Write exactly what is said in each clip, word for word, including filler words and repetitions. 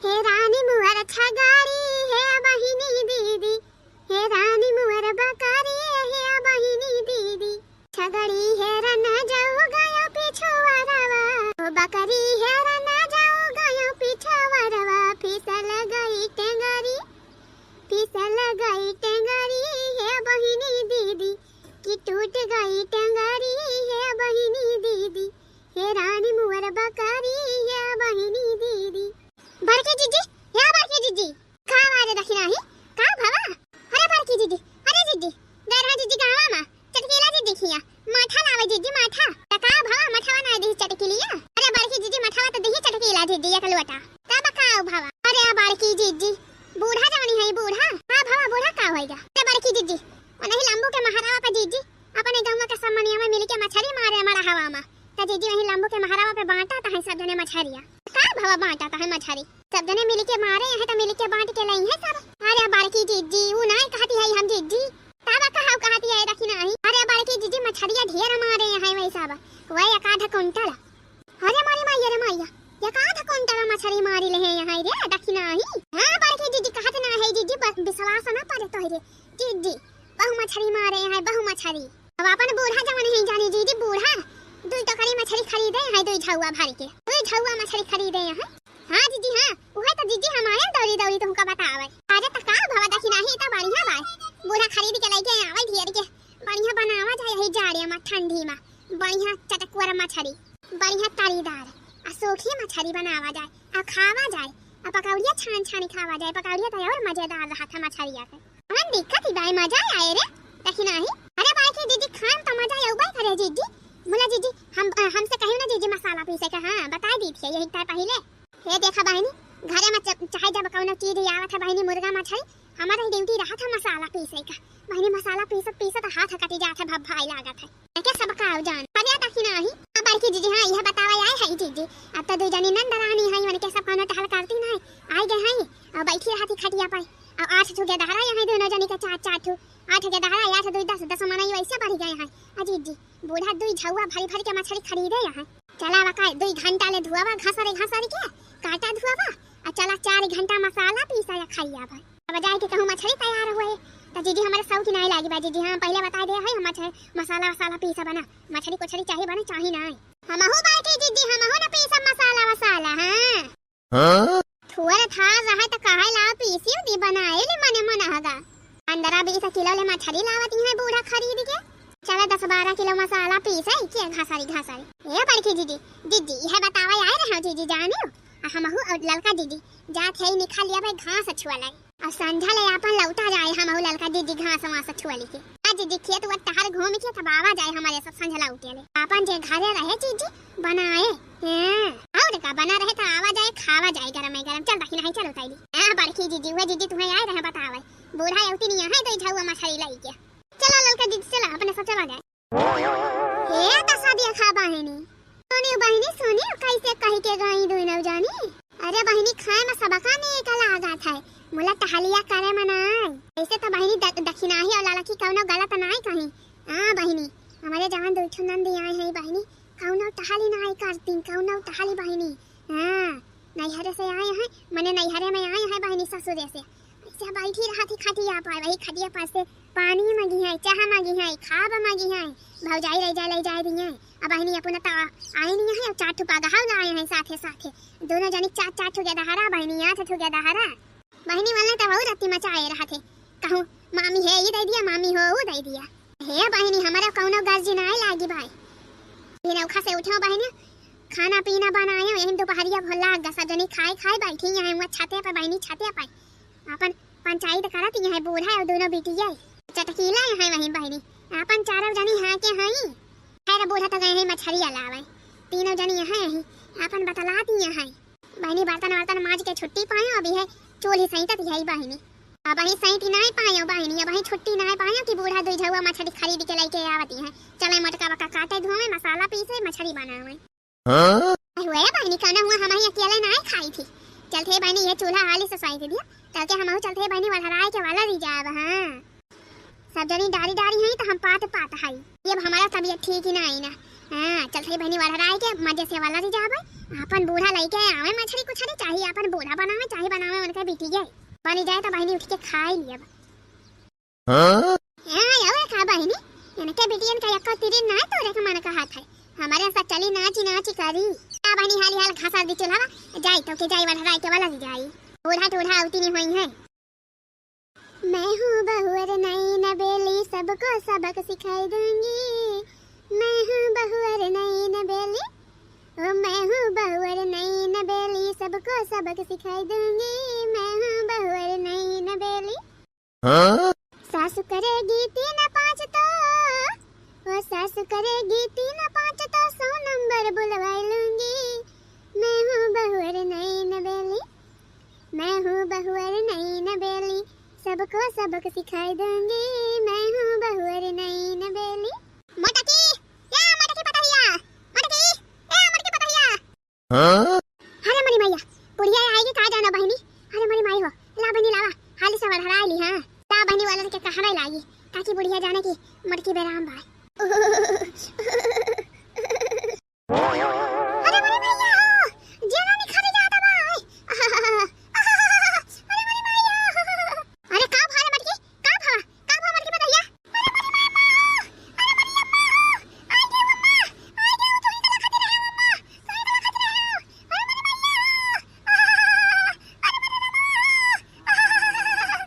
हे रानी मुअर छगड़ी, हे बहिनी दीदी, हे रानी मुअर बकरी, हे बहिनी दीदी। छगड़ी हेरन जाऊ गयो पिछवरवा, ओ बकरी हेरन जाऊ गयो पिछवरवा, फिसल गई टेंगरी, फिसल गई टेंगरी, हे बहिनी दीदी, कि टूट गई टेंगरी, हे बहिनी दीदी, हे रानी मुअर बकरी, हे बहिनी दीदी। बड़की जिज्जी, या बड़की जिज्जी, का आवाज है दखिनाही? का भवा? अरे बड़की जिज्जी, अरे जिज्जी, गए रहा जिज्जी गाँवा मा, चटकीला जिज्जी खिया, माठा लावे जिज्जी, माठा। त का भवा, मठवा नाई दिही चटकीलिया? अरे बड़की जिज्जी, मठवा त दिही चटकीला जिज्जी, एक लोटा। तब का भवा? अरे आ बड़की जिज्जी, बूढ़ा जवनी है बूढ़ा। हाँ भवा, बूढ़ा का होइगा? अरे बड़की जिज्जी, ओ नहीं लंबू के महरावा पे जिज्जी, अपने गौवा के सब मनिया में मिलके मछरी मारे मड़हवा मा। त जिज्जी वही लंबू के महरावा पे बाँटा त है सब जने मछरिया। का भवा बाँटा त है मछरी? सब जने मिलके मारे हैं त मिलके बाँट के लई है सब। अरे बड़की जिज्जी, ऊ नाई कहती है हम जिज्जी। तब कहा कहती है दखिनाही। अरे बड़की जिज्जी मछरिया ढेर मारे हैं वही सब। वही एक आध कुंटल। अरे मारी माई, अरे माइया, एक आध कुंटल मछरी मारी ले हैं यहाँ रे दखिनाही। हाँ बड़की जिज्जी कहत ना है जिज्जी, ब-, विश्वास ना पड़े तोहरे। जिज्जी, बहु मछरी मारे हैं, बहु मछरी। अब अपन बूढ़ा जवन है जानी जिज्जी, बूढ़ा दुई टोकरी मछरी खरीदे हैं, दुई झौआ भर के, दुई झौआ मछरी खरीदे हैं। हाँ जिज्जी, हाँ, उहे त जिज्जी हम आए दौरी दौरी तुमका बतावे। अरे त का भवा दखिनाही, त बढ़िया बा, बूढ़ा खरीद के लइके आवे ढेर के, बढ़िया बनावा जाए यही जाड़े मा, ठंडी मा, बढ़िया चटकुअर मछरी, बढ़िया तरीदार, आ सूखी मछरी बनावा जाए, आ खावा जाए, आ पकौड़िया छान छान खावा जाए, पकौड़िया त और मजेदार रहत है मछरिया के। कौन दिक्कत ही बाई, मजा आए रे, दखिनाही। अरे बाई के जिज्जी, खान त मजा आउबे करे जिज्जी। मुला जिज्जी, हम, अ, हमसे कहियो ना जिज्जी मसाला पीसे के, हाँ, बताई दी थी यही तय पहिले। हे देखा बहिनी, घरे मा च-, चाहे जब कौनो चीज आवत है बहिनी, मुर्गा मछरी, हमारा ही ड्यूटी रहत है मसाला पीसे का। बहिनी मसाला पीसत पीसत हाथ कटी जात है, भभाई लागत है। एके सब का जान। अरे दखिनाही, अब बड़की जिज्जी, हाँ, यह बतावा आए है जिज्जी। अब तो दुई जनी नंद रानी है, उनके सब कौनो टहल करती नहीं, आई गए हैं, और बैठी रहती खटिया पर। और आठ ठो गेदहरा यहाँ दोनों जनी के चार चार ठो, आठ गेदहरा, आठ दुई दस, दस मनई वैसे बढ़ गए हैं। अजी जी, बूढ़ा दुई झौआ भरी भरी के मछरी खरीदे यहाँ। चला वका दुई घंटा ले धुआवा घसरे घसरे के, काटा धुआवा, आ चला चार घंटा मसाला पीसा या खाइया भाई। अब जाए के कहूँ मछरी तैयार हुए, त जिज्जी हमारे सौ की नाई लागी बा जिज्जी। हाँ, पहिले बताई दे है, हम मछ-, मसाला वसाला पीसा बना, मछरी कुछरी चाही बने चाही नाई। हमहू बाटी जिज्जी, हमहू न पीसा मसाला वसाला, हाँ। हाँ? थोड़ा थार रहा त काहे ला पीसी उदी बनाए ले मने मन हगा। पन्द्रह बीस किलो ले मछरी लावत ही है बूढ़ा खरीद के। चला दस बारह किलो मसाला पीसे के घासरी घासरी। ए बड़की जिज्जी, जिज्जी, यह बतावा आए रहे जिज्जी जानियो। आ हमहू और ललका जिज्जी जात है निखा लिया भाई घास छुआ लाई। और संझा ले आपन लौटा जाए हमहू ललका जिज्जी घास वास छुआ ली के। आ जिज्जी खेत वा टहर घूम के तब आवा जाए हमारे सब संझा लौटे ले। आपन जे घरे रहे जिज्जी बनाए। हाँ, और का बना रहे त आवा जाए, खावा जाए गरम गरम। चल दखिनाही चलो तैली। हाँ, बड़की जिज्जी, हुए जिज्जी तुम्हें आए रहे बतावे। बूढ़ा अउती नहीं है, दुई झौआ मछरी लाई के। चला ललका जिज्जी, चला, अपने सब चला जाए। हे दसा देखा बहिनी। सुनियो बहिनी, सुनियो, कैसे कही के गई दुई नौ जानी। अरे बहिनी, खाए में सबका नीक लागत है, मुला टहलिया करे में नाई। ऐसे तो बहिनी द-, दखिनाही और ललकी कौनो गलत नाई कहीं। हाँ बहिनी, हमारे जवान दुई ठो नंदी आए हैं बहिनी, कौनो टहली नाई करती, कौनो टहली बहिनी। हाँ, नैहरे से आए हैं, मने नैहरे में आए हैं बहिनी ससुरे से। ऐसे बैठी रहत ही खटिया पर, वही खटिया पर से पानी मांगी है, चाह मांगी है, खाब मांगी है, भौजाई ले जाए, ले जाए दिए। अब बहिनी अपना तो आई नहीं है, चार ठो पगहा लाए हैं साथे साथे, दोनों जनी चार चार ठो गेदहरा बहिनी, आठ ठो गेदहरा। बहिनी वाला तो बहुत रत्ती मचाए रहत है, कहूँ मामी है ये दे दिया, मामी हो वो दे दिया। हे बहिनी, हमारा कौनो गर्जी नाई लागी भाई। बिनौखा से उठो बहिनी, खाना पीना बनायो, यही दोपहरिया भोला गा सब जनी खाए खाए बैठी यहाँ हुआ छते पे बहिनी, छते पे अपन पंचायत करत यहाँ बूढ़ा और दोनों बिटिया। चटकीला यहाँ वहीं बहिनी, अपन चारों जनी हाँ के हई। खैर बूढ़ा तो गए हैं मछरिया लावे, तीनों जनी यहाँ यही अपन बतलात यहाँ है। बहिनी बर्तन वर्तन माज के छुट्टी पायो, अभी है चूल्ही सैंतत है बहिनी। अब वही सैंती नाई पायो बहिनी, अब वही छुट्टी नाई पायो कि बूढ़ा दुई झौआ मछली खरीद के लेके आवती है। चले मोटका बका काटे धोवे, मसाला पीसे, मछली बनावे। हाँ? हुए बहिनी, कहना हुआ हम ही अकेले नाई खाई थी। चलते बहिनी ये चूल्हा हाली से सैंत दिया, चलते हम चलते बहिनी वढ़राए के वाला रह जाब। हाँ। सब जनी डारी डारी हई त हम पात पात हई। ये अब हमारा तबीयत ठीक ही ना आई ना। हाँ, चलते बहिनी वढ़राए के मजे से वाला रह जाबे। अपन बूढ़ा लइके आवे मछली कुछरी, चाहे अपन बूढ़ा बनावे, चाहे का बिटिया, बनी जाए तो बहिनी उठ के खाई लिया। हाँ? हाँ, और का बहिनी, इनके बिटियन का एको तिरिन ना तोरे के मन कहत है। हमरे सब चली नाची नाची करी। का बहिनी, हाली हाल घासा दी चूल्हा, जाई तो के जाई वढ़राई के वाला दी जाई। बूढ़ा टूढ़ा अवती नहीं होई है। मैं हूँ बहुअर नई नबेली, सबको सबक सिखाई दूंगी। मैं हूँ बहुअर नई नबेली, ओ मैं हूँ बहुअर नई नबेली, सबको सबक सिखाई दूंगी। मैं हूँ बहुअर नई नबेली। हाँ? सासु करेगी तीन पाँच तो, ओ सासु करेगी तीन पाँच तो सौ नंबर बुलवाई लूंगी। मैं हूँ बहुअर नई नबेली, मैं हूँ बहुअर नई नबेली, सबको सबक सिखाई दूंगी। मैं हूँ बहुअर नई नबेली। मोटकी, ए मोटकी पतहिया, मोटकी, ए मोटकी पतहिया। हाँ? अरे मोरी मैया, बुढ़िया आएगी का जाना बहिनी। अरे मोरी माई हो, ला बहिनी लावा, हाली से वढ़राई ली, हाँ। ला बहिनी वालन के कहना लागी, ताकि बुढ़िया जाने की मोटकी बेराम बा। अरे मोरी मैया हो, जेना निखरी जाता बा। अरे मोरी मैया। अरे का भा रे मटकी, का भा, का भा मटकी पतहिया? अरे मोरी मैया हो, अरे मोरी अम्मा हो, आई गे अम्मा, आई गे, तू ही तो लखत रहे हो अम्मा, तू ही तो लखत रहे हो। अरे मोरी मैया हो।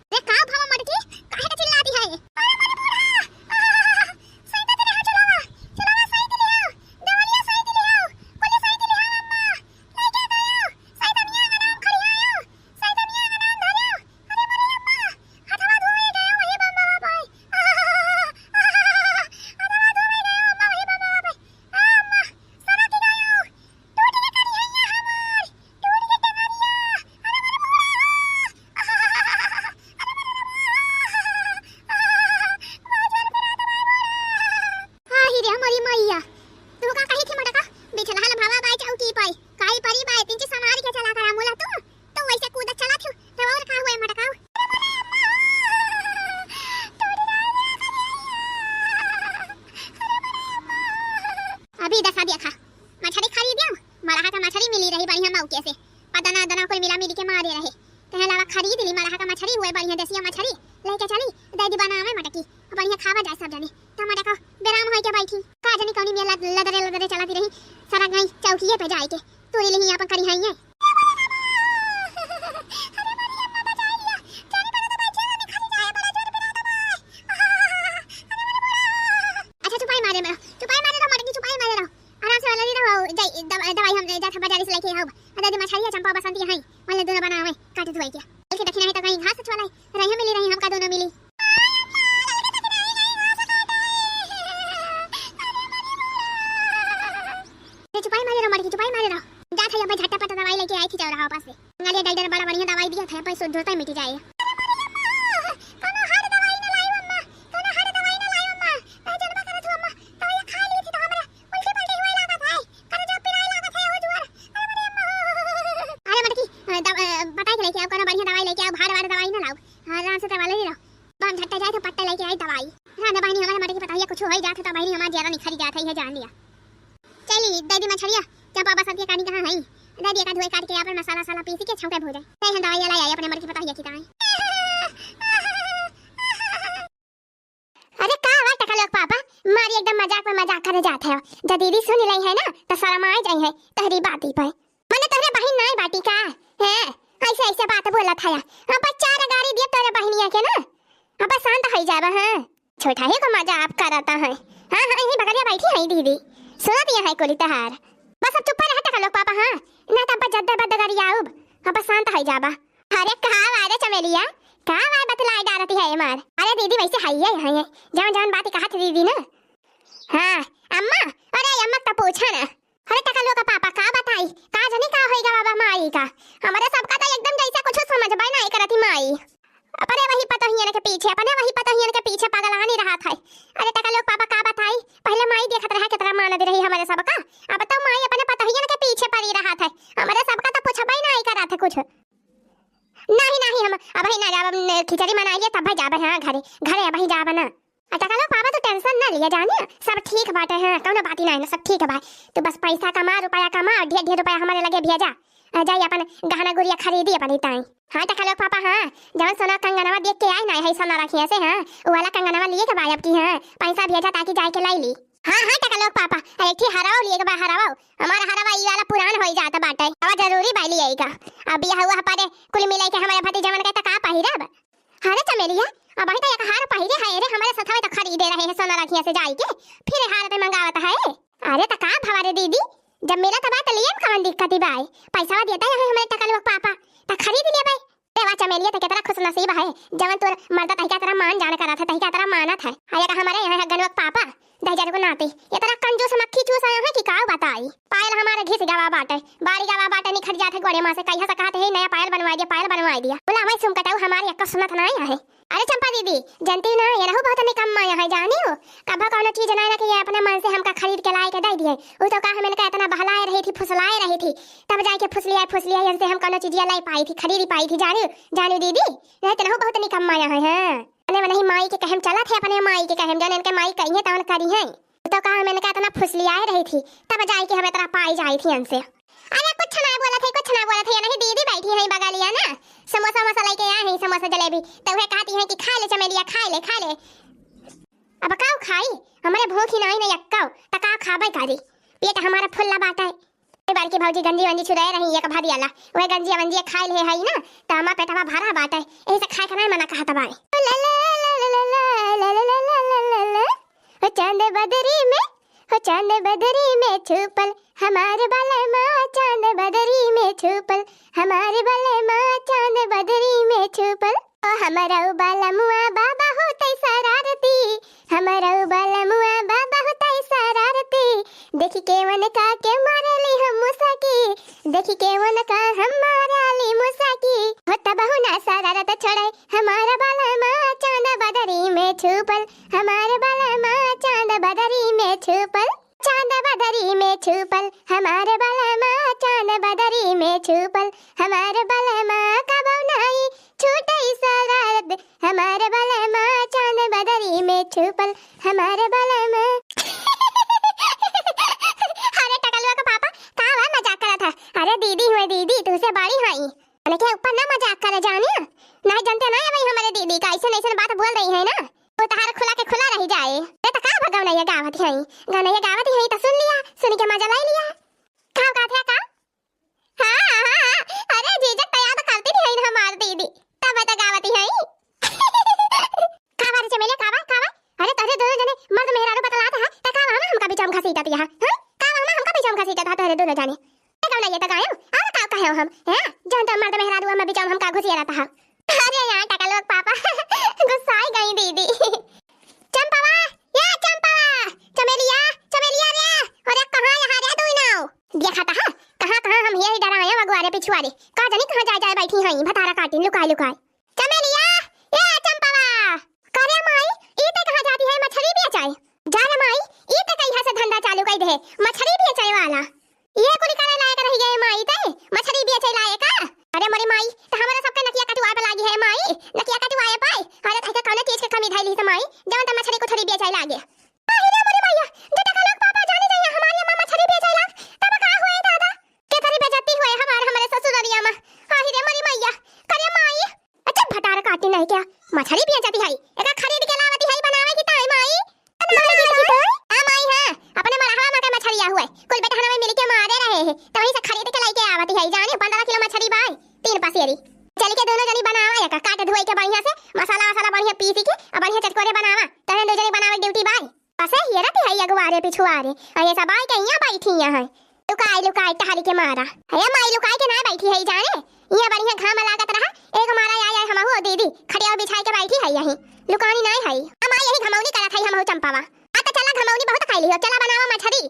अरे का भवा मटकी, काहे का चिल्लाती है? अरे मोरे बूढ़ा, सही तो दिले हो चुलवा, चुलवा सही दिले हो, देवलिया सही दिले हो, कुली सही दिले हो अम्मा, लेके गयो, सही दनिया का नाम खड़ी आयो, सही दनिया का नाम धरियो। अरे मोरे अम्मा, हथवा धोए गयो, वही बम्मा बाई। हथवा धोए गयो अम्मा, वही बम्मा बाई। आ अम्मा, सनक गयो, टूट के करिहैया हमार, टूट के टंगरिया। अरे मोरे बूढ़ा। अरे मोरे बूढ़ा। आही रे मोरी मैया, तू का कही थी मटका? बिछलहल भवा बाई चौकी पाई, काई परी बाई, तिनकी संभाल के चला करा मुला तू। तू वैसे कूदत चला थी, तो और का हुए मटकाऊ? अभी दसा देखा, मछरी खरीद आऊ, मड़हा का मछरी मिली रही बढ़िया मौके से, पदना दना कुल मिला मिली के मारे रहे। कहे लावा खरीद ली मड़हा का मछरी, हुए बढ़िया देसिया मछरी, लेके चली, दे दी बनावे मटकी, बढ़िया खावा जाए सब जने। त मटका बेराम होई के बैठी, का जनी कौनी में लद-, लदरे लदरे चलती रही, सरक गई चौकिए पे जाए के। तोरी लेही आपन करी हइये। अच्छा, चुपाई मारे रहो, चुपाई मारे रहो, मटकी चुपाई मारे रहो। आराम से वाला नहीं रहो, जाई, दवा-, दवाई हम जात बाजारी से लेके आओ। दादी मछली है, चंपा बसंती है, वाले दोनों बनावे, काट धुआई के। बल्कि दक्षिणा है तो कहीं घास वाला है, रही मिली रही, हमका दोनों मिली। ए, चुपाई मारे रहो मटकी, चुपाई मारे रहो। जात है, अब झट्टा पट्टा दवाई लेके आई थी चौराहा पास से। मंगलिया डॉक्टर बड़ा बढ़िया दवाई दिया था, पैसो धुरता मिट जाए। अरे मोरी अम्मा, कोनो हार्ड दवाई ना लाई अम्मा, कोनो हार्ड दवाई ना लाई अम्मा। मैं जनबा करत हूँ अम्मा, दवाई खा ली थी तो हमरा उल्टी पल्टी हुए लागत है, करे जो पिराए लागत है वो जुआर। अरे मोरी अम्मा। अरे मटकी, अ, दव-, अ, बताई के लेके आओ, कोनो बढ़िया दवाई लेके आओ, हार्ड वार्ड दवाई ना लाओ। हाँ, आराम से दवा ले लो। बम झट्टा जाए तो पट्टा लेके आई दवाई। हाँ, ना बहिनी, हमारे मटकी पता है, कुछ हो ही जात है तो बहिनी, हमारे ज्यादा निखरी जात है, ये जान लिया। चली, दे दी मछरिया, चंपा बसंती कानी कहाँ है? दे दी, एक आध काट के अपन मसाला साला पीस के छौंके भूजे। ते हम दवाई लाई आई अपने मटकी पता है कि ताई। अरे का हुआ टका लोग पापा, मारी एकदम मजाक में मजाक करे जात है। जब दीदी सुन रही है ना, तो शर्मा जाई है तहरी बाती पर। मने तोहरे बहिन नाई बाटी का? हैं? ऐसे, ऐसे बात बोलत हया। हाँ, बस चार गारी दिए तोरे बहिनिया के ना। हाँ, बस शांत होई जाबा, हाँ। छोटा ही को मजा आप करता है। हाँ, हाँ, यहीं बगलिया बैठी है दीदी। सुनत यहाँ है कुली तहार। बस अब चुप रह टका लोग पापा, हाँ। ना तब बस जद्दा बद्दा गारी आउब। हाँ, बस शांत होई जाबा। अरे का वाय रे चमेलिया? का वाय बतलाई डारती है ये मार? अरे दीदी वैसे है ये, है ये। जवन, जवन बात कहत दीदी ना। हाँ, अम्मा, अरे अम्मा का पूछा ना। अरे टका लोग का पापा का बताई, का जानी का होई गा बाबा माई का। हमारे सबका तो एकदम जैसे कुछ समझबे नहीं करती माई। अपने वही पतोहियन के पीछे, अपने वही पतोहियन के पीछे पगलानी रहत है। अरे टका लोग पापा का बताई, पहले माई देखत रहा कितना मानत रही हमारे सबका। अब तो माई अपने पतोहियन के पीछे पड़ी रहत है। हमारे सबका तो पूछबे नहीं करत है कुछ। नहीं, नहीं, हम अबही ना जाब, न, खिचड़ी बनाई लिए तब जाबे, हाँ, घरे, घरे अबही जाबे ना। अच्छा, चलो पापा, तू tension ना लिया जानिया, सब ठीक बाटे, हाँ, कौनो बात ही ना है ना, सब ठीक है भाई। तू बस पैसा कमा, रुपया कमा और ढेर ढेर रुपया हमारे लगे भेजा। अ, जाई अपन गहना गुरिया खरीदी अपनी ताई। हाँ टकलुआ के पापा, हाँ, जवन सोना कंगनवा देख के आई ना है सोना रखिया से, हाँ, उ वाला कंगनवा लिए के बा अब की, हाँ, पैसा भेजा ताकि जाए के लाई ली। हाँ, हाँ, टकलुआ के पापा, अरे एक ठे हरवा लिए के बा, हरवा, हमार हरवा ई वाला पुरान होई जात बाटे, हवा जरूरी बा लिए का। अब बियाह हुआ पारे कुल मिलाई के हमारे भतीजवन के त का पहिरब? अरे चमेलिया, अबही त एक हार पहिरे है रे, हमारे सथवा त खरीदे रहे है सोना रखिया से जाई के, फिर हार ते मंगावत है। अरे त का भवा रे दीदी, जब मिलत बा त लियम कवन दिक्कत बा? पैसा देता है हमारे टकलुआ के पापा, त खरीद लेबे। अरे वाह चमेलिया, त केतना खुश नसीब है, जवन तोर मर्दा तहिका तरह मान जान करत है, तहिका तरह मानत है। अरे का हमारे यहाँ गनवा के पापा दहिजर को नाती, इतना कंजूस मक्खी चूस आया है कि का बताई। पायल हमारे घिस गवा बाटे, बारी गवा बाटे, निखर जात है गोड़े माँ से, कहिया से कहत है नया पायल बनवाई दिया, पायल बनवाई दिया। बोला मैं सुम कटाऊ हमारी अक्का सुनत नहीं है। अरे चंपा दीदी, जानती ना, ये रहू बहुत निकम्मा यहाँ है, जानी हो? कभा कौनो चीज नहीं ना कि ये अपने मन से हमका खरीद के लाए के दे दिए। उ तो का हम इनका इतना बहलाए रही थी, फुसलाए रही थी, तब जाए के फुसलियाए, फुसलियाए इनसे हम कौनो चीजिया लाई पाई थी, खरीद पाई थी, जानी हो? जानी दीदी, नहीं तो रहू बहुत निकम्मा यहाँ है, हाँ। अपने मनही माई के कहेम चलत है, अपने माई के कहेम, जौन इनके माई कही है तवन करी है। तो का हम इनका इतना फुसलियाए रही थी, तब जाए के हम इतना पाई जाई थी इनसे। अरे कुछ ना बोलत है, कुछ ना बोलत है, ये नहीं दीदी बैठी है बगलिया ना, समोसा वमोसा लेके आए हैं, समोसा जलेबी, तो वह कहती हैं कि खा ले चमेलिया, खा ले, खा ले। अब काऊ खाई, हमारे भूख ही नहीं, नहीं अक्काऊ, त का खाबे करी, पेट हमारा फुल्ला बाटा है। ए बड़की भौजी गंजी वंजी छुड़ाए रही, एक भर दियाला, वह गंजी वंजी खाए ले है ना, त हमार पेटवा भरा बाटे, यही से खाए के नहीं मना कहत बाए। ओ चांद बदरी में, हो चांद बदरी में छुपल हमार बलमा, चांद बदरी में छुपल हमार बलमा, चांद बदरी में छुपल। ओ हमरौ बलमुआ बा बहुतै शरारती, हमरौ बलमुआ बा बहुतै शरारती। देखि के उनका के मारेली हम मुसकी, देखि के उनका हम मारेली मुसकी। हो तबहु ना शरारत छोड़े हमार बलमा, चांद बदरी में छुपल हमार बलमा, चांद बदरी में छुपल। चांद बदरी में छुपल हमार बलमा, चांद बदरी में छुपल हमार बलमा, कबौ नाई छूटै शरारत हमार बलमा, चांद बदरी में छुपल हमार बलमा। अरे टकलुआ का पापा, का बा मजाक करत है? अरे दीदी हुए दीदी, तुझसे बड़ी हई, उनके ऊपर ना मजाक करे जानिया, नहीं जानते ना भाई हमारे दीदी का ऐसे ऐसे बात बोल रही है ना। वो तहार खुला के खुला रही जाए। ए, त का भगवनैया गावत हई? गवनैया गावत हई त सुन लिया, सुन के मजा लै लिया। का गावत है का? हाँ, हाँ, हाँ। अरे जीजा त याद करती नहीं हई हमार दीदी, तब त गावत हई। का बात चमेलिया, का बा, का बा? अरे तोहरे दोनों जने मर्द मेहरारू बतलात है, त का बा हमका बीच में घसीटत यहाँ, हाँ? का बा हमका बीच में घसीटत है तोहरे दोनों जने? ए गवनैया त गायम, और का कहे हम, हैं? जौन त मर्द मेहरारू में बीच में हमका घुसिया रहता है। अरे यार टकलुआ के पापा, गुस्साई गई दीदी। चंपवा, या चंपवा, चमेलिया, चमेलिया रे, अरे कहाँ यहाँ रे दुई नाव? देखा था, कहाँ कहाँ हम यही डराए अगुआरे पिछुआरे, का जानी कहाँ जाए जाए बैठी हैं भतारा काटिन लुकाए लुकाए। चमेलिया, या चंपवा। करे माई, ई ते कहाँ जाती है मछली बेचाए? जा रे माई, ई ते कहिया से धंधा चालू कर दे, मछली बेचाए वाला। ये कुल करे लायक रह गए माई ते, मछली बेचे लायक का? अरे मोरी माई, त हमारा सबके नकिया कटुआए पे लागी है माई, नकिया कटुआए पे। अरे तहके कौनो चीज के कमी धैली है माई, जवन त मछली कुछरी बेचे लागे। अरे मोरी मैया, जो टकलुआ के पापा जानी जाइए हमारी अम्मा मछली बेचे लाग, तब का हुए दादा? के तरी बेइज्जती हुए हमार, हमारे ससुररिया में। अरे मोरी मैया, करे माई, अच्छा भतार काटी नहीं क्या? मछली बेचती है, एका खरीद के लावती है बनावे की ताई माई। बनावे की ताई? हाँ माई, हाँ, अपने मरहवा में के मछलिया हुए, कुल बेटहनवे मिल के मारे रहे हैं, तो वहीं से खरीद के लेके आवती है, जाने पन्द्रह किलो मछली बाय, तीन पसेरी। चल के दोनों जनी बनावा, एका काट धोए के बढ़िया से, मसाला वसाला बढ़िया पीस के, अब बढ़िया चटकोरे बनावा, तने दो जनी बनावे ड्यूटी बाय। पसे हेरत है अगुआरे पिछुआरे, अरे सब आए के यहाँ बैठी यहाँ है, लुकाई लुकाई टहरी के मारा। अरे माई लुकाई के ना बैठी है जाने, यहाँ बढ़िया घाम लागत रहा, एक मारा आए आए हमहू और दीदी खटिया बिछाई के बैठी है यहीं, लुकानी नहीं है। हम आई यही घमौनी करत है हमहू चंपावा। आ तो चला घमौनी बहुत खाई लियो, चला बनावा मछरी।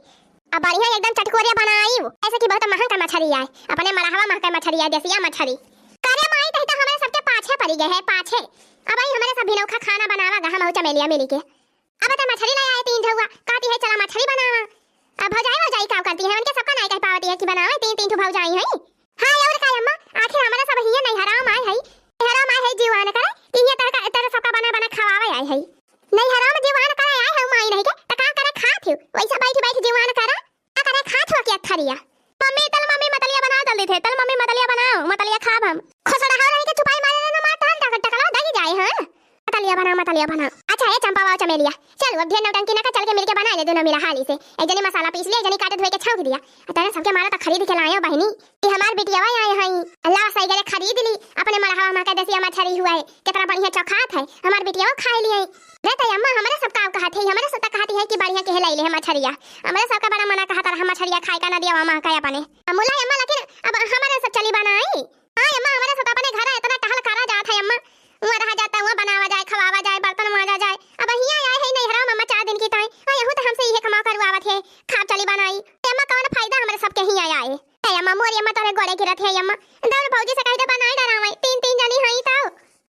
अब बढ़िया एकदम चटकोरिया बनाई, ऐसे कि बहुत महंग का मछरी आए, अपने मरहवा महंग का मछरी आए, देसिया मछरी। करे माई तही तो हमारे सबके पाछे पड़ी गए है, पाछे। अब आई हमारे सब भिनौखा खाना बनावा गा हमहू चमेलिया मिली के। अब त मछरी ले आए तीन झउआ, कहती है चला मछरी बनावा। अब भौजाई भौजाई का करती है, उनके सबका नाई कह पावती है कि बनावे, तीन तीन ठो भौजाई हैं। हाँ और का अम्मा, आखिर हमारा सब हिया नैहरा माय है, नैहरा माय है जीवान करे कि हिया तरह तरह सबका बना बना खवावे आए है। नैहरा में जीवान करे आए है माई नहीं के, त का करे खात हो, वैसा बैठी बैठी जीवान करे, का करे खात हो के अथरिया। मम्मी तल मम्मी मतलिया बना जल्दी थे, तल मम्मी लिया, चल, अब ढेर नौटंकी ना कर, चल के मिलके बनाइ ले दुनो मिला हाली से। एक जनी मसाला पीस लिया, एक जनी काटे धोए के छौंक दिया। आ तोहरे सबके मारा त खरीद के लाए हो बहिनी, कि हमार बिटिया आए हैं। अल्लाह सही करे खरीद ली, अपने मड़हवा मा के देसिया मछरी हुआ है, केतना बढ़िया चोखात है, हमार बिटिया खाइ लिए। रे त अम्मा, हमरे सब का कहत है, हमरे सब त कहत है कि बढ़िया केहे लइले है मछरिया। हमरे सब का बड़ा मना कहत रहा मछरिया खाए का, ना दिया अम्मा का अपने। अम्मुला अम्मा, लेकिन अब हमरे सब चली बनाई। हाँ अम्मा, हमरे सब अपने घर एतना टहल करा जात है अम्मा, उहाँ रहा जाता, उहाँ बनावा जाए, खवावा जाए, बर्तन मांजा जाए। अब हियाँ आए है नैहरा मा अम्मा चार दिन की ताई, आ यहू त हमसे इहे कमा करवावत है, खाब चली बनाई। ए अम्मा, कौन फायदा हमरे सबके हियाँ आए? ए अम्मा, मोरी अम्मा तोरे गोड़े गिरत है अम्मा, दौड़ भौजी से कहि दे बनाई डरावे, तीन तीन जनी हई तउ।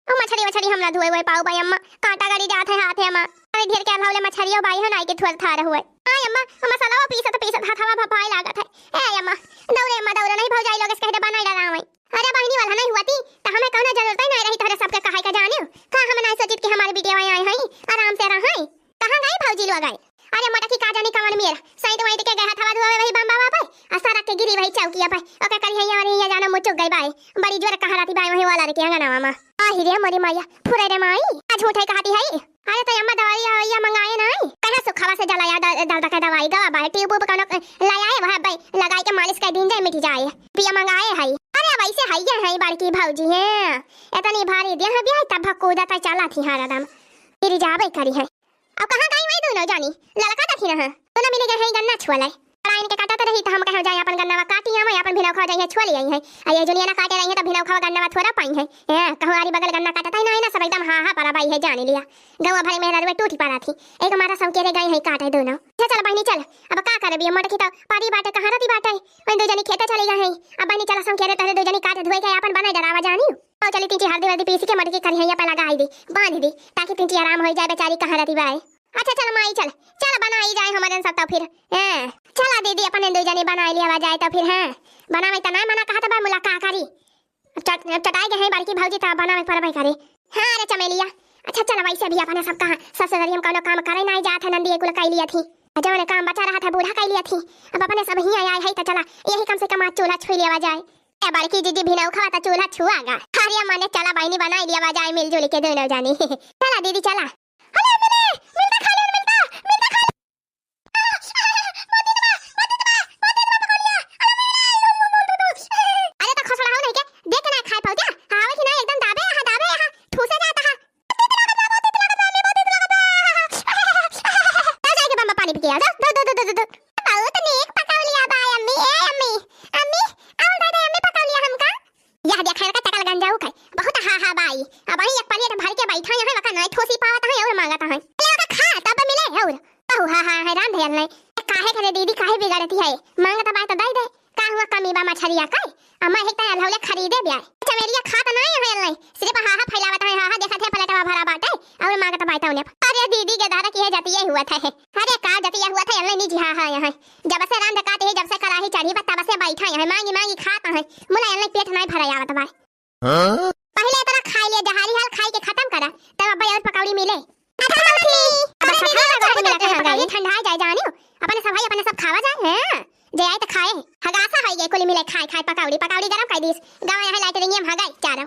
ओ मछरी वछरी हम ना धोए हुए पाऊ बाई अम्मा, कांटा गड़ी जात है हाथे अम्मा। अरे ढेर के अल्लाह ले मछरियो बाई हो नाई के थुअर थार हुए। हाँ अम्मा, ओ मसाला वो पीसत पीसत हथवा भपाए लागत है। ए अम्मा, दौड़े अम्मा दौड़े, नहीं भौजाई लोग से कहि दे बनाई डरावे। अरे बहिनी वाला नहीं हुआ थी, त हमें कौनो जरूरत ही नहीं रही तोहरे सबके कहाई का जानियो। का हम नहीं सोचित कि हमारे बिटिया आए हैं, आराम से रहे। कहाँ गई भौजी लोग आई? अरे मोटकी का जानी कवन मेर, सैंत वैंत के गया थवा धोवे वही बम बाबा पे, आ सरक के गिरी वही चौकिया पे। ओके करी है ये, ये जानो मुचुक गई बाई, बड़ी जोर कहा रहती बाई वही वाला के अंगनावा मा। आही रे मोरी माया, फुरे रे माई, आज उठे कहती है। अरे त अम्मा दवाई ववाई मंगाए नाई? कहाँ सुखवा से जलाया द-, दर्द का दवाई गवा बाई, ट्यूब उब कौनो क-, लाया है, वह बाई लगाई के मालिश कर दीन जाए, मिट जाए। पिया मंगाए है। अरे अब ऐसे है ये है बड़की भौजी है, इतनी भारी देह बिया तब कूदत चला थी हरदम। गिरी जाबे करी है। अब कहाँ गई वही दुनो जानी? ललका देखी ना है। दुनो मिली गए हैं गन्ना छुअले। अरे इनके काटत रही त हम कहे जाए अपन गन्नवा काटी आवे, अपन भिनौखवा जाइए छुअले आई है। आ ये जुनिया ना काटे रही है त भिनौखवा गन्नवा थोड़ा पाई है। ए, कहूँ आरी बगल गन्ना काटत है ना, है ना, सब एकदम हा हा परा बाई है जानी लिया। गौवा भरे मेहरा रुए टूटी परा थी। एक मारा संकेरे गई है काटे दुनो। अच्छा चल बहिनी चल। अब का करबी मोटकी त पारी बाटे कहाँ रहती बाटे। वही दो जनी खेते चली गई है। अब बहिनी चला संकेरे तोहरे दो जनी काटे धोए के अपन बनाए डरावा जानी। आओ चली तिंची हल्दी वल्दी पीसी के मोटकी करिहैया पे लगाई दी, बांध दी, ताकि तिंची आराम होइ जाए बेचारी कहाँ रहती बाए। अच्छा चल माई चल, चल बनाई जाए हमरे सब तो फिर। हैं, चला दीदी अपने दो जने बनाई लिया जाए तो फिर। हैं, बनावे त ना मना कहत बा मुला का करी। अब चट-, अब चटाई गए हैं बड़की भौजी त बनावे परबे करे। हाँ रे चमेलिया, अच्छा चल वैसे भी अपने सब कहाँ ससुरारी हम कौनो काम करे नाई जात है, नंदी कुल कई लिया थी। जौन काम बचा रहा था बूढ़ा कई लिया थी, अब अपने सब ही आए है त चला यही कम से कम आज चूल्हा छुई लिया जाए। ए बड़की जीजी भिनौखवा त चूल्हा छुआ गा। अरे मने चला बहिनी बनाई लिया जाए मिलजुल के दोनों जानी। चला दीदी चला। अरे मिले, मिलता खा ले, मिलता, मिलता खा ले। अरे त खसड़ा हो नहीं के, देख के ना खाए पाऊ जा। आवे कि ना एकदम दाबे, हाँ दाबे, हाँ ठूसे जाता है। चल जाए के बम्बा पानी पी के आ जा। दो, दो, दो, दो, दो, दो। बहुत नीक पकौलिया बा अम्मी, ए अम्मी, अम्मी, और दादा अम्मी पकौलिया हमका। यह देख इनका चकल गंजाऊ खाए, बहुत हा हा बाई। अब वही एक प्लेट भर के बैठा यहाँ, वका नहीं ठोसी पावत है और मांगत है। ले ओका खा, तब मिले और। बहु हा हा हैरान भयल नहीं। काहे करे दीदी काहे बिगड़ती है? मांगत बाय तो दे दे। का हुआ कमी बा मछरिया का? अम्मा एक ताई अल्हौले खरीदे ब्याय। चमेलिया खात नहीं है नहीं, सिर्फ हा हा फैलावत है, हा हा देखत है प्लेटवा भरा बाटे और मांगत बाय तौने। अरे दीदी के दादा की है जतिये हुआ था है। अरे का जतिया हुआ था, अल्ले नहीं जी हा हा यहाँ। जब से रांध काटे है, जब से कढ़ाई चढ़ी बा, तब से बैठा है, मांगी मांगी खाता है, मुला अल्ले पेट नहीं भरा आवत बा। हाँ? पहले इतना खाई लिया, जहारी हाल खाई के खत्म करा, तब अब और पकौड़ी मिले। अच्छा सखी, अब अरे सखा दीदी, लगा चल मिला के के हाँ पकौड़ी गई। ठंडा जाए जानियो, अपने सब भाई अपने सब खावा जाए, हैं? जे आए तो खाए, हगासा है ये कुल मिले खाए खाए पकौड़ी, पकौड़ी गरम कर दीस, गाँव यहाँ लाइट रही हम हगाई चारों।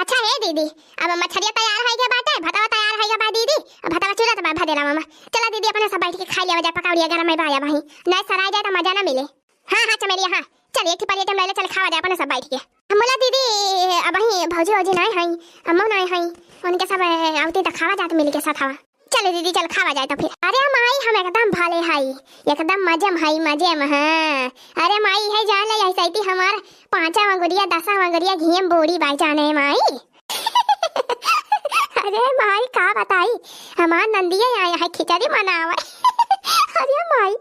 अच्छा हे दीदी, अब मछरिया तैयार है के बाटे, भतवा तैयार है के बा दीदी, अब भतवा चूल्हा तो बा भदेला मामा। चला दीदी, अपने सब बैठ के खा लिया जाए, पकौड़िया गरम है भाया भाई, नहीं सराय जाए तो मजा ना मिले। हाँ हाँ चमेलिया हाँ, चल एक ठे प्लेट में ले ले, चल खावा जाए अपने सब बैठ के। हम बोला दीदी, अब ही भौजी वौजी नहीं है, अम्मो नहीं है, उनके सब अ, आवती तो खावा जात मिल के साथ हवा। चलो दीदी चल खावा जाए तो फिर। अरे माई हम एकदम भले हई, एकदम मजे में हई, मजे में। हाँ अरे माई है जान ले ऐसे थी हमार पाँचा वंगुरिया दसा वंगुरिया घियम बोरी बाई जाने माई। अरे माई का बताई, हमार नंदिया आया है खिचड़ी मनावे। अरे माई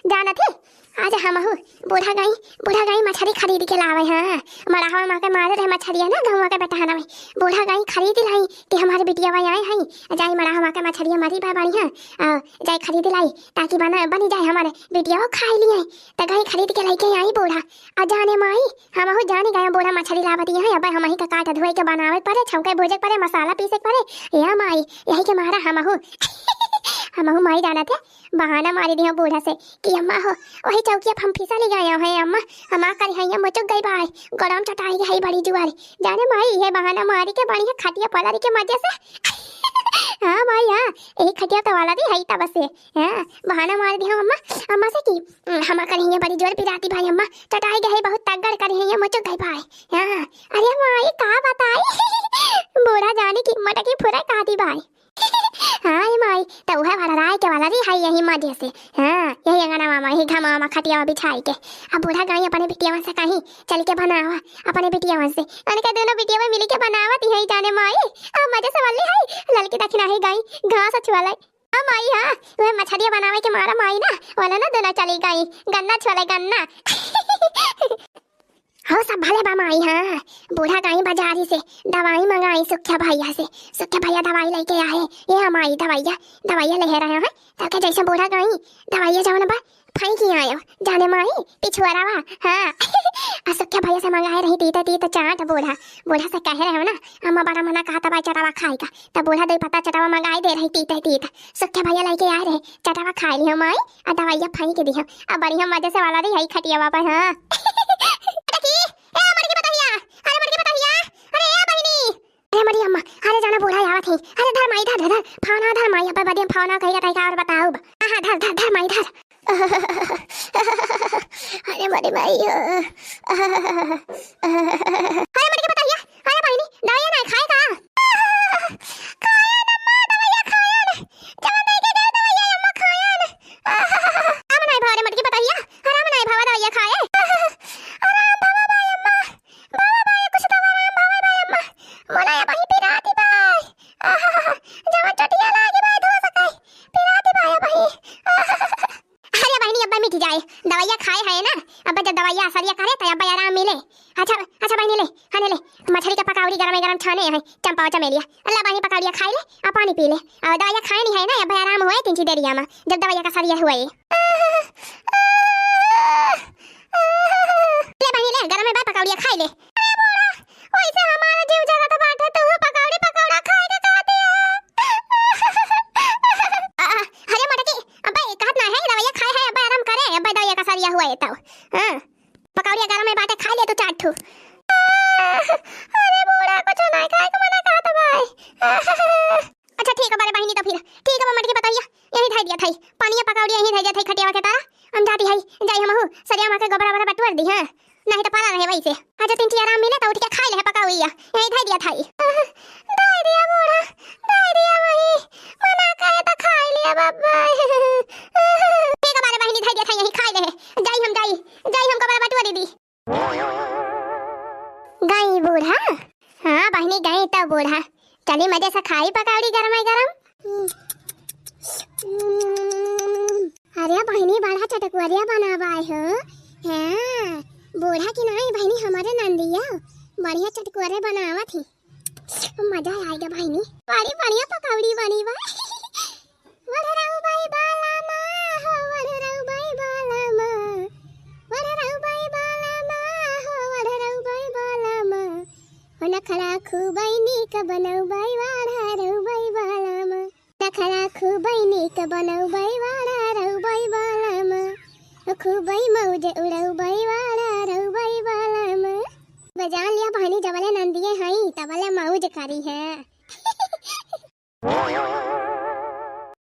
जानत है आज हमहू बूढ़ा गई, बूढ़ा गई मछरी खरीद के लावे। हाँ मड़ाहवा माँ के मारे रहे मछरिया ना गहुआ के बेटहना में, बूढ़ा गई खरीद लाई कि हमारे बिटिया भाई आए हैं, जाई मड़ाहवा के मछरिया मरी बा बढ़िया, आ, जाई खरीद लाई ताकि बना बनी जाए हमारे बिटिया खाए लिए। त गई खरीद के लेके आई बूढ़ा। आ जाने माई हमहू जानी गया बूढ़ा मछरी लावती है, अब हम ही का काट धोए के बनावे के परे, छौके भूजे के परे, मसाला पीसे के परे। या माई यही के मारा हमहू हमहू माई जाना थे बहाना मारी दियो बूढ़ा से कि अम्मा हो वही चौकिया पर हम फिसली गया है अम्मा, हम आ करी है मुचुक गई बाय, गरम चटाई है बड़ी जुआरी। जाने माई ये बहाना मारी के बढ़िया खटिया पलरी के मजे से हाँ माई, हाँ, यही खटिया तो वाला दी है तब से। हाँ, बहाना मार दिया अम्मा, अम्मा से कि, "हम्म, हमार करिहैया बड़ी जोर पिरात ही भाई अम्मा, चटाई गए बहुत तगड़ करिहैया, मुचुक गए भाई।" हाँ, अरे माई, का बताई, बूढ़ा जाने की मटकी फुराई का दी भाई। हाँ, ए माई, त उहे वाला राय के वाला री है यही मजे से। हाँ, यही अंगना मामा, यही घमा मामा खटिया बिछाई के। अब बूढ़ा गाई अपने बिटिया से कहीं, "चल के बनावा अपने बिटिया से।" उनके दोनों बिटिया मिली के बनावत ही है जाने माई। अब मजे से वाली है, ललकी दखिना ही गाई, घास छुआले। हाँ माई, हाँ, वह मछरिया बनावे के मारा माई ना, वाला ना दोनों चली गई, गन्ना छोले गन्ना। हो सब भले बा माई, हाँ। बूढ़ा गाई बाजारी से दवाई मंगाई सुख्या भैया से। सुख्या भैया दवाई लेके आए। ये हमारी दवाइया, दवाइया ले रहे हैं। तब के जैसे बूढ़ा गाई दवाइया जवन बा, फेंकी आयो। जाने माई, पिछुआरा बा, हाँ। आ सुख्या भैया से मंगाए रही तीता तीता चाट बूढ़ा। बूढ़ा से कहे रहे हो ना, अम्मा बड़ा मना कहा तब चटावा खाएगा। तब बूढ़ा दो पत्ता चटावा मंगाए दे रही तीता तीता। सुख्या भैया लेके आए रहे, चटावा खाए लियो माई, आ दवाइया फेंक दियो। अब बढ़िया मजे से वाला रही है खटियावा पर, हाँ। देखी, ए मटकी पतहिया, अरे मटकी पतहिया, अरे ए बहिनी, अरे मरी अम्मा, अरे जाना बूढ़ा आवत ही, अरे धर माई धर, धर, धर, फावना धर माई, अब बदिया फावना कही रहता है का और बताओ बा। हाँ, हाँ, धर, धर, धर माई धर। अरे मरी माई, अरे मटकी पतहिया, अरे बहिनी, दवाइया ना खाए का? खाए ना अम्मा, दवाइया खाए ना। जवन नहीं के दे दवाइया अम्मा खाए ना। आराम नाई भावा रे मटकी पतहिया, आराम नाई भावा दवाइया खाए। आराम भावा भाई अम्मा, भावा भाई कुछ तो आराम भावा भाई अम्मा। मोला या बही पिराती भाई। जवन चटिया लागी भाई धो सकाई। पिराती भाई बही। अरे बहिनी, अब्बा मिट जाए, दवाइया खाए है ना, अब्बा जब दवाइया असरिया करे तो अब्बा आराम मिले। अच्छा, अच्छा बहिनी ले, हाँ ले, ले, मछरी का पकौड़ी गरम गरम छाने है, चंपा चमेलिया। अल्लाह बहिनी पकौड़िया खाई ले, आ पानी पी ले, और दवाइया खाए नहीं है ना, अब्बा आराम हुए तीन ची देरिया में, जब दवाइया का असरिया हुए। ले बहिनी ले, गरम में बा पकौड़िया खाई ले। अरे बूढ़ा, वैसे हमारा जीव जरत बाटे, तू पकौड़ी पकौड़ा खाए के कहती है। आ, आ, अरे मटकी, अब्बे कहत ना है, दवाइया खाए है, अब्बे आराम करे, अब्बे दवाइया का असरिया हुआ है तब। हाँ, पकौड़िया गरम में बाटे, खाई ले तू चार ठू। अरे बूढ़ा, कुछ नहीं खाए के मना कहत भाई। अच्छा ठीक है बड़े बहिनी, तो फिर ठीक है, मटकी पतहिया यही धई दिया थाई, पानिया पकौड़िया यही धई दिया थाई खटियावा के तारा। हम जाती है, जाई हम हूँ सरिया माँ के गोबरा वोबरा बटुअर दी, हाँ, नहीं तो पड़ा रहे वैसे। अच्छा तीन ठी आराम मिले तो उठ के खाई ले पकौड़िया, यही धई दिया थाई। धई दिया बूढ़ा, धई दिया वही, मना करे तो खाई लिया बाबा। ठीक है बड़े बहिनी, धई दिया थाई, यही खाई ले, जाई हम, जाई, जाई हम गोबरा बटुअर दी। गई बूढ़ा? हाँ बहिनी, गई तो बूढ़ा। चली मजे से खाई पकौड़ी गरम गरम। अरे बहिनी, बड़ा चटकुअरिया बनावाए हो। हाँ, बूढ़ा की नाई बहिनी, हमारे नंदिया बढ़िया चटकुअरे बनावत ही। मजा आएगा बहिनी। बड़ी बढ़िया पकौड़ी बनी बा। वढ़रऊ बाई बाला मा हो, वढ़रऊ बाई बाला मा, वढ़रऊ बाई बाला मा हो, वढ़रऊ बाई बाला मा। हो नखरा खूबई नीक बनऊ बाई, वढ़रऊ बाई बाला मा। नखरा खूबई नीक बनऊ बाई, वढ़रऊ बाई बाला मा। हो खूबई मौज उड़ऊ बाई, वढ़रऊ बाई बाला मा। बजान लिया बहिनी, जबले नंदिये हई, तबले मौज करी है।